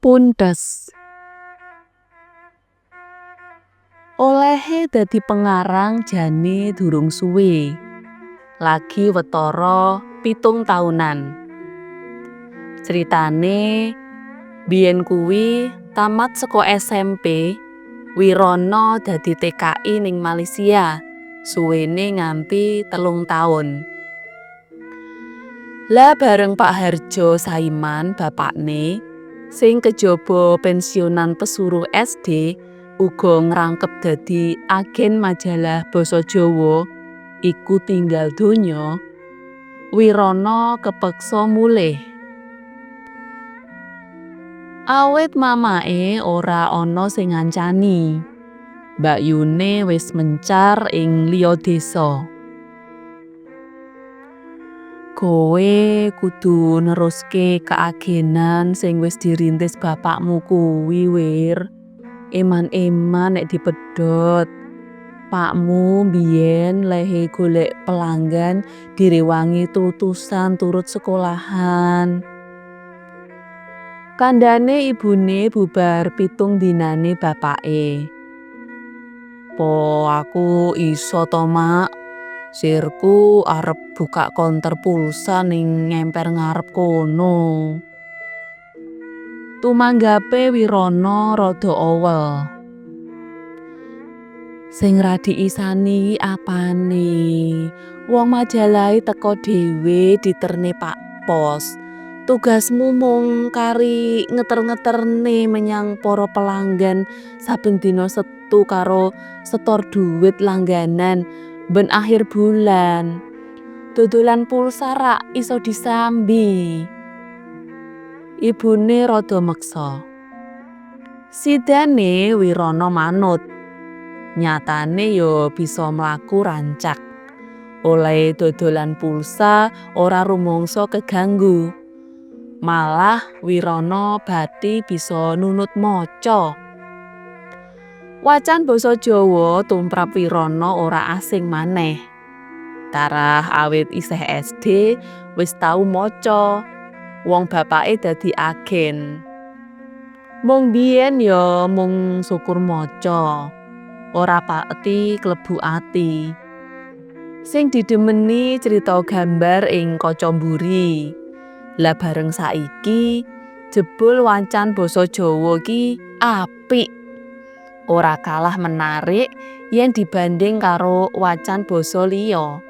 Puntes. Olehe dadi pengarang jane durung suwe. Lagi wetara 7 taunan. Critane biyen kuwi tamat saka SMP, Wirana dadi TKI ning Malaysia, suwene nganti 3 taun. Lah bareng Pak Harjo Saiman bapakne, sing kejaba pensiunan pesuruh SD, uga ngrangkep dadi agen majalah basa Jawa, iku tinggal donya, Wirana kepeksa mulih. Awit mamake ora ana sing ngancani. Mbakyune wis mencar ing liya desa. Kowe kudu neruske keagenan sing wis dirintis bapakmu kuwi, Wir. Eman-eman nek dipedhot. Pakmu mbiyen lehe golek pelanggan direwangi tutusan turut sekolahan. Kandhane ibune bubar 7 dinane bapake. Po aku iso to, Mak? Sirku arep buka konter pulsa ning ngemper ngarep kono. Tumanggape Wirana rada owel. Sing ra diisani iki apane? Wong majalahe teka dhewe diterne Pak Pos. Tugasmu mung kari ngeter-ngeterne menyang para pelanggan saben dina Setu karo setor duit langganan ben akhir bulan. Dodolan pulsa rak iso disambi. Ibune rada meksa. Sidane Wirana manut. Nyatane ya bisa mlaku rancak. Olehe dodolan pulsa ora rumangsa keganggu. Malah Wirana bathi bisa nunut maca. Wacan basa Jawa tumrap Wirana ora asing maneh. Tarah awit isih SD wis tau maca. Wong bapake dadi agen. Mung biyen ya mung syukur maca. Ora pati klebu ati. Sing didemeni crita gambar ing kaca mburi. Lah bareng saiki jebul wacan basa Jawa ki apik. Ora kalah menarik yen dibanding karo wacan basa liya.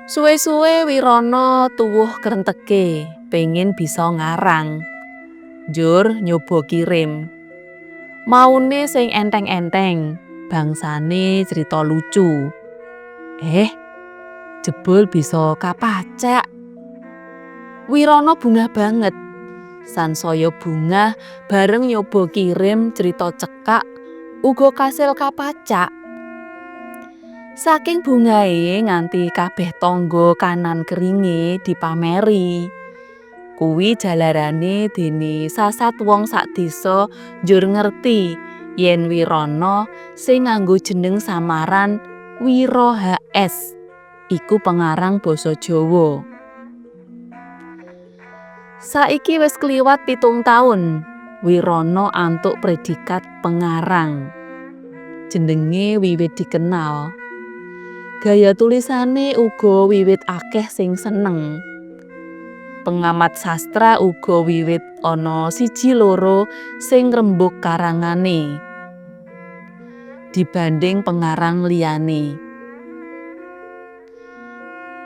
Suwe-suwe Wirana tuwuh krentege pengin bisa ngarang. Njur nyoba kirim. Maune sing enteng-enteng, bangsane crita lucu. Eh, jebul bisa kapacak. Wirana bungah banget. Sansaya bungah bareng nyoba kirim crita cekak uga kasil kapacak. Saking bungahe nganti kabeh tangga kanan keringe dipameri. Kuwi jalarane dene sasat wong sak desa njur ngerti yen Wirana sing nganggo jeneng samaran Wira HS iku pengarang basa Jawa. Saiki wis kliwat 7 taun Wirana antuk predikat pengarang. Jenenge wiwit dikenal. Gaya tulisane uga wiwit akeh sing seneng. Pengamat sastra uga wiwit ana siji loro sing ngrembug karangane. Dibanding pengarang liyane.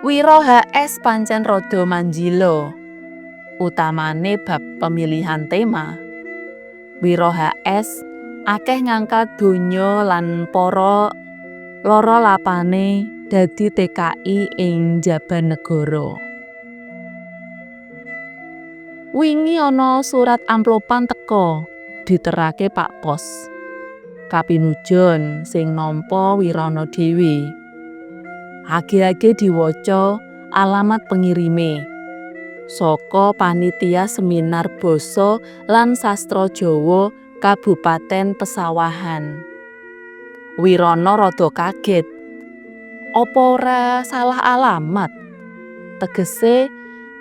Wira HS pancen rada manjila. Utamane bab pemilihan tema. Wira HS akeh ngangkat donya lan para lara lapane dadi TKI ing njaban negara. Wingi ana surat amplopan teka, diterake Pak Pos. Kapinujon sing nampa Wirana dhewe. Age-age diwaca alamat pengirime. Saka panitia seminar basa lan sastra Jawa Kabupaten Pesawahan. Wirana rada kaget. Apa ora salah alamat? Tegese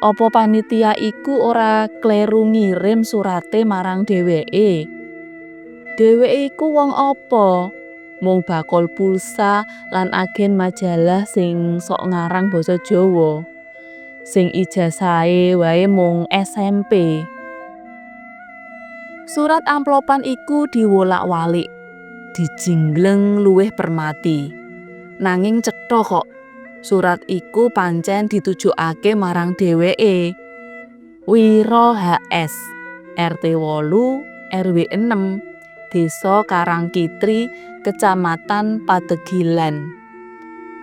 Apa panitia iku ora kleru ngirim surate marang dheweke? Dheweke iku wong apa? Mung bakul pulsa lan agen majalah sing sok ngarang basa Jawa. Sing ijazahe wae mung SMP. Surat amplopan iku diwolak-walik, dijinggleng luwih permati. Nanging cetha kok, surat iku pancen ditujokake marang dheweke. Wiro HS, RT 8 RW 6, Desa Karangkitri, Kecamatan Pategilan.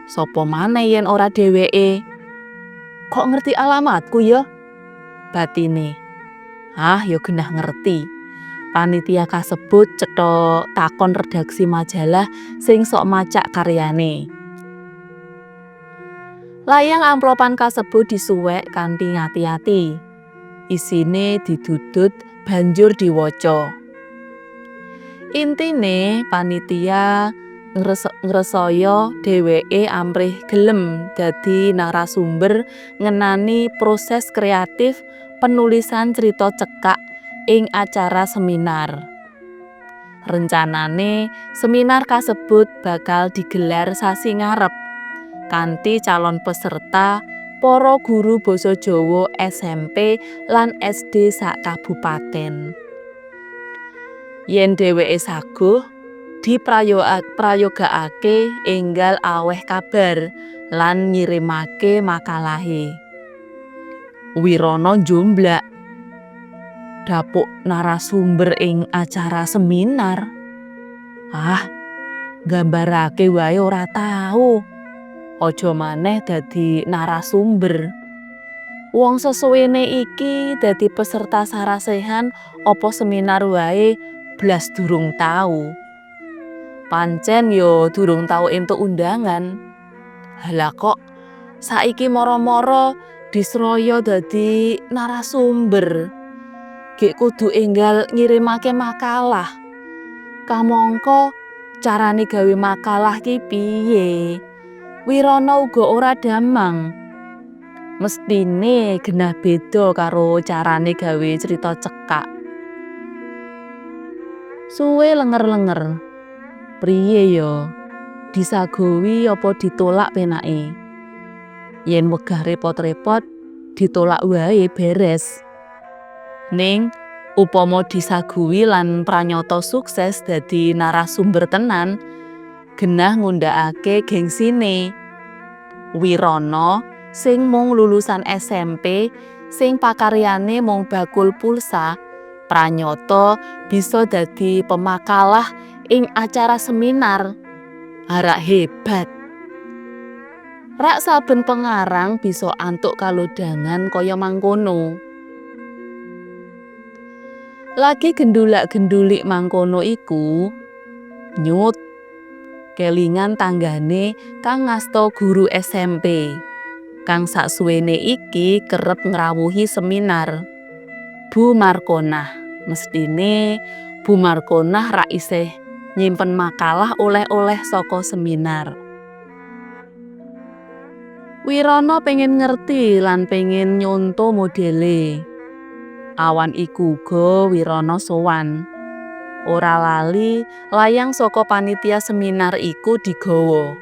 Sapa maneh yen ora dheweke? Kok ngerti alamatku ya? Batine. Ah, ya genah ngerti. Panitia kasebut cetha takon redaksi majalah sing sok macak karyane. Layang amplopan kasebut disuwek kanthi ngati-ati. Isine didudut banjur diwaca. Intine panitia ngresaya dheweke amrih gelem dadi narasumber ngenani proses kreatif penulisan crita cekak ing acara seminar. Rencanane seminar kasebut bakal digelar sasi ngarep kanthi calon peserta para guru basa Jawa SMP lan SD sak kabupaten. Yen dheweke saguh, diprayogakake enggal aweh kabar lan ngirimake makalahe. Wirana njomblak. Dapuk narasumber ing acara seminar. Ah, nggambarake wae ora tau. Aja maneh dadi narasumber. Wong sesuwene iki dadi peserta sarasehan apa seminar wae blas durung tau. Pancen yo durung tau entuk undangan. Halah, kok saiki moro-moro disraya dadi narasumber. Gek kudu enggal ngirimake makalah. Kamangka carane gawe makalah ki piye? Wirana uga ora damang. Mestine genah beda karo carane gawe crita cekak. Suwe lenger-lenger. Priye ya? Disagowi apa ditolak penake? Yen wegah repot-repot, ditolak wae beres. Ning upama disaguwi lan pranyata sukses dadi narasumber tenan, genah ngundhakake gengsine. Wirana sing mung lulusan SMP, sing pakaryane mung bakul pulsa, pranyata bisa dadi pemakalah ing acara seminar. Rak hebat. Rak saben pengarang bisa antuk kalodhangan kaya mangkono. Lagi gendulak-gendulik mangkono iku, nyut kelingan tanggane kang ngasta guru SMP, kang saksuwene iki kerep ngrawuhi seminar. Bu Markonah, mestine Bu Markonah rak isih nyimpen makalah oleh-oleh saka seminar. Wirana pengen ngerti lan pengen nyonto modele. Awan iku uga Wirana sowan. Ora lali layang saka panitia seminar iku digawa.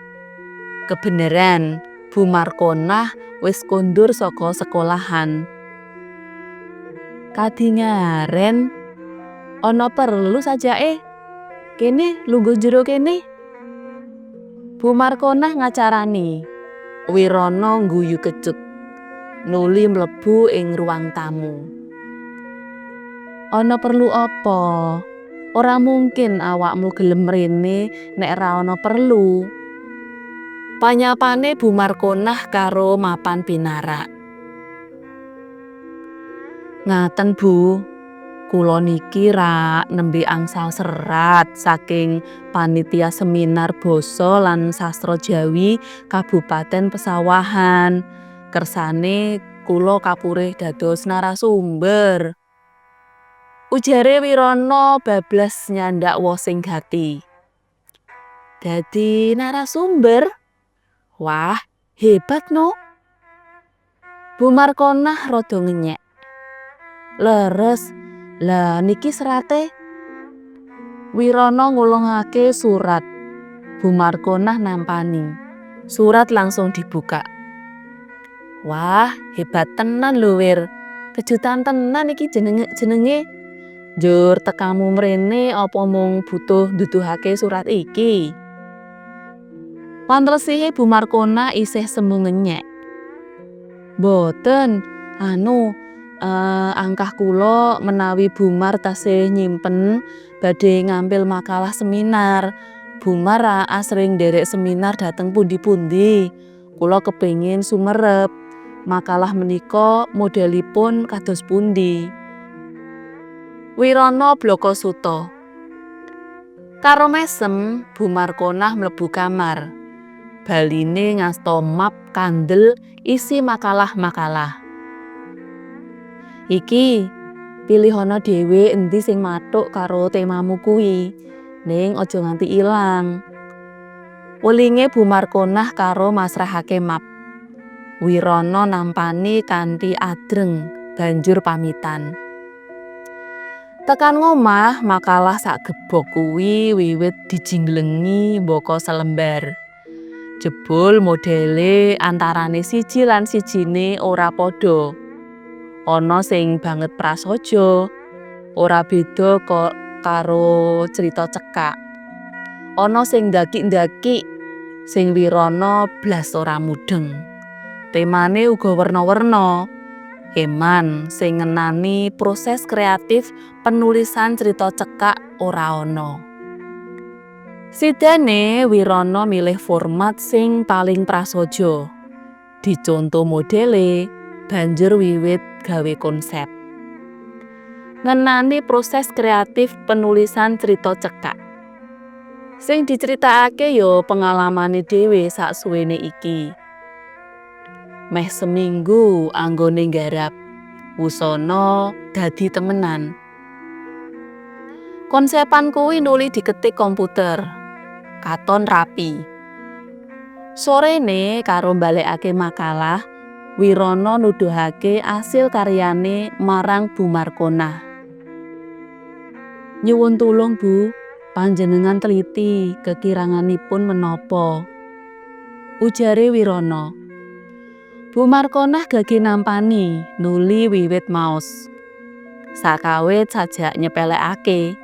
Kebeneran, Bu Markonah wis kondur saka sekolahan. Kadingaren, ana perlu sajake? Kene, lungguh jero kene. Bu Markonah ngacarani. Wirana ngguyu kecut. Nuli mlebu ing ruang tamu. Ana perlu apa? Ora mungkin awakmu gelem mrene nek ra ana perlu. Panyapane Bu Markonah karo mapan pinarak. Ngaten, Bu, kula niki rak nembe angsal serat saking panitia seminar basa lan sastra Jawi Kabupaten Pesawahan. Kersane kula kapurih dados narasumber. Ujare Wirana bablas nyandak wosing gati. Dadi narasumber? Wah, hebat no. Bu Markonah rada ngenyek. "Leres, lah niki serate." Wirana ngulungake surat. Bu Markonah nampani. Surat langsung dibuka. "Wah, hebat tenan lho, Wir. Kejutan tenan iki jenenge jenenge. Njur tekamu mrene apa mung butuh nduduhake surat iki?" Panlesihe Bu Markonah isih semu ngenyek. "Mboten, anu, angkah kula menawi Bu Mar tasih nyimpen badhe ngampil makalah seminar. Bu Mar asring nderek seminar dhateng pundi-pundi. Kula kepingin sumerep makalah menika modelipun kados pundi." Wirana blaka suta. Karo mesem, Bu Markonah mlebu kamar. Baline ngasta map kandel isi makalah-makalah. "Iki, pilihana dhewe endi sing mathuk karo temamu kuwi. Ning aja nganti ilang." Welinge Bu Markonah karo masrahake map. Wirana nampani kanthi adreng banjur pamitan. Tekan ngomah, makalah sak gebok kuwi wiwit dijinglengi mbaka selembar. Jebul modele antarane siji lan sijine ora padha. Ana sing banget prasaja, ora beda kok karo crita cekak. Ana sing ndakik-ndakik, sing Wirana blas ora mudheng. Temane uga werna-werna. Eman sing ngenani proses kreatif penulisan crita cekak ora ana. Sidane Wirana milih format sing paling prasaja. Diconto modele, banjur wiwit gawe konsep. Ngenani proses kreatif penulisan crita cekak. Sing diceritakake ya pengalamane dhewe saksuwene iki. Meh seminggu anggone nggarap, wusana dadi temenan. Konsepan kuwi nuli diketik komputer. Katon rapi. Sorene karo mbalekake makalah, Wirana nuduhake asil karyane marang Bu Markonah. "Nyuwun tulung, Bu, panjenengan teliti kekiranganipun menapa," ujare Wirana. Bu Markonah gage nampani nuli wiwit maos. Sakawit sajak nyepelekake,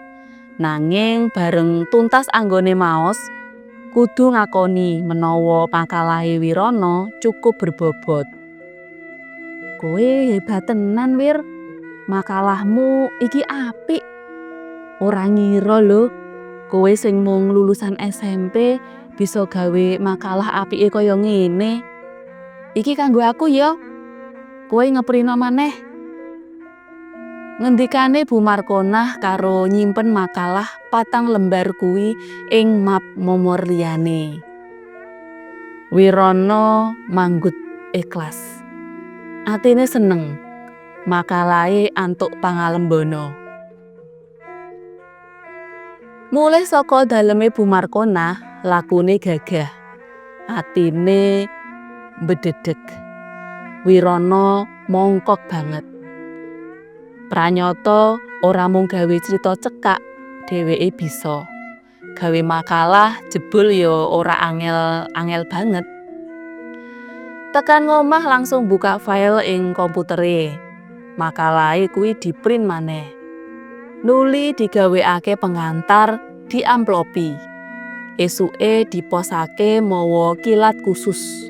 nanging bareng tuntas anggone maos, kudu ngakoni menawa makalahe Wirana cukup berbobot. "Kowe hebat tenan, Wir. Makalahmu iki apik. Ora ngira lho, kowe sing mung lulusan SMP bisa gawe makalah apike kaya ngene. Iki kanggo aku ya. Kowe ngeprint maneh." Ngendikane Bu Markonah karo nyimpen makalah 4 lembar kuwi ing map momor liyane. Wirana manggut ikhlas. Atine seneng, makalahe antuk pangalembana. Mulih saka daleme Bu Markonah, lakune gagah. Atine mbedhedheg. Wirana mongkok banget. Pranyata ora mung gawe crita cekak, dheweke bisa. Gawe makalah jebul ya ora angel-angel banget. Tekan ngomah langsung buka file ing komputere. Makalahe kuwi diprint maneh. Nuli digawekake pengantar, diamplopi. Esuke diposake mawa kilat khusus.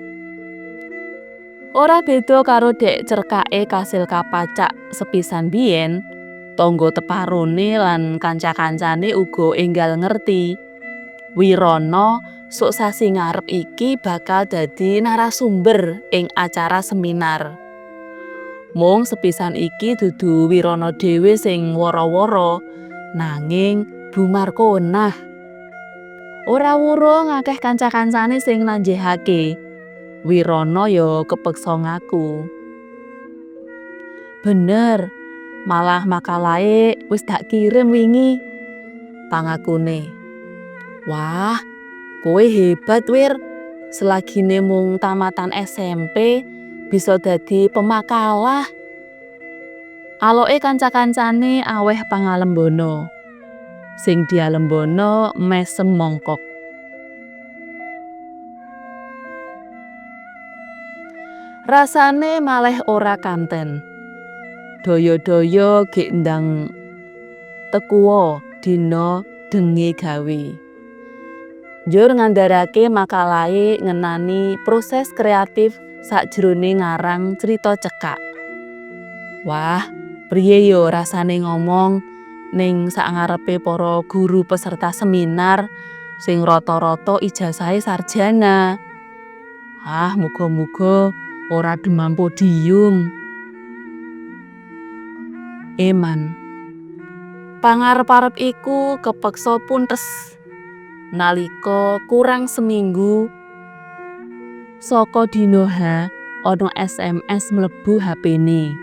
Ora beda karo dek cerkake kasil kapacak sepisan biyen, tangga teparone lan kanca-kancane uga enggal ngerti. Wirana sok sasi ngarep iki bakal dadi narasumber ing acara seminar. Mung sepisan iki dudu Wirana dhewe sing wara-wara, nanging Bu Markonah. Ora wurung akeh kanca-kancane sing nanjehake. Wirana ya kepeksa ngaku. "Bener, malah makalahe wis dak kirim wingi," pangakune. "Wah, kowe hebat, Wir. Selagine mung tamatan SMP Bisa dadi pemakalah. Aloke kanca-kancane aweh pangalembono. Sing dialembono mesem mongkok. Rasane malih ora kanten. Daya-daya gek ndang tekuwa dina denge gawe. Njur ngandharake makalahe ngenani proses kreatif sakjroning ngarang crita cekak. Wah, priye yo rasane ngomong ning sangarepe para guru peserta seminar sing rata-rata ijazahe sarjana. Ah, muga-muga ora demam podium. Eman. Pangarep-arep iku kepeksa puntes nalika kurang seminggu saka dina H ana SMS mlebu HP-ne.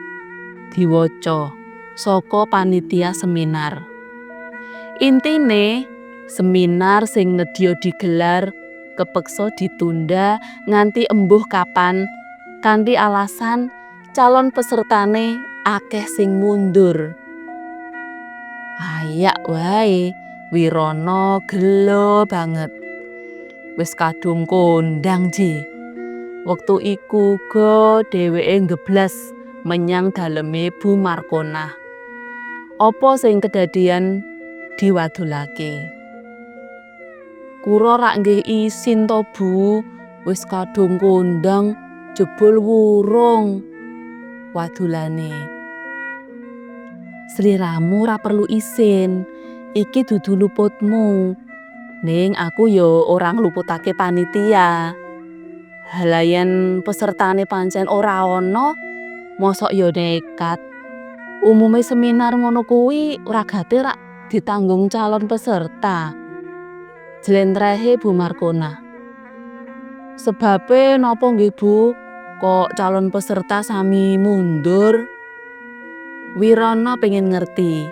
Diwaca saka panitia seminar. Intine, seminar sing nedya digelar kepeksa ditunda nganti embuh kapan kanthi alasan calon pesertane akeh sing mundur. Ayak wae, Wirana gelo banget. Wis kadung kondang ji. Wektu iku uga dheweke nggeblas menyang daleme Bu Markonah. Apa sing kedadian diwadulake. Kura rak nggih isin to, Bu, wis kadung kondang jebul wurung. Wadulane. Sliramu ora perlu isin, iki dudu luputmu. Ning aku yo ora ngluputake panitia. Halah yen pesertane pancen ora ana, mosok yo nekat. Umume seminar ngono kuwi ragate rak ditanggung calon peserta. Jlentrehe Bu Markonah. Sebabe napa nggih Bu, kok calon peserta sami mundur? Wirana pengen ngerti.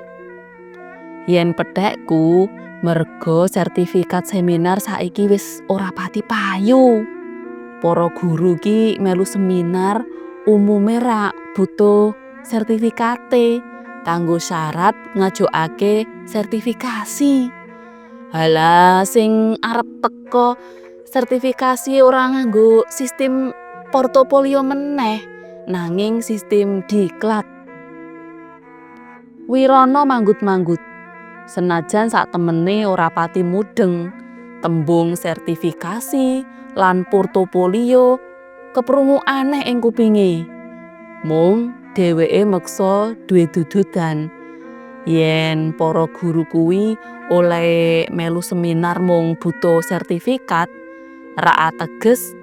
Yen pethekku merga sertifikat seminar saiki wis ora pati payu. Para guru ki melu seminar umume rak butuh sertifikate kanggo syarat ngajokake sertifikasi. Halah sing arep teka sertifikasi ora nganggo sistem portofolio meneh, nanging sistem diklat. Wirana manggut-manggut. Senajan saktemene ora pati mudeng, tembung sertifikasi lan portofolio keprungu aneh ing kupinge. Mung dheweke meksa duwe dududan yen para guru kuwi oleh melu seminar mung butuh sertifikat, rak ateges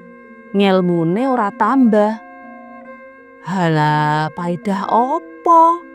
ngelmune ora tambah. Halah, paedah apa?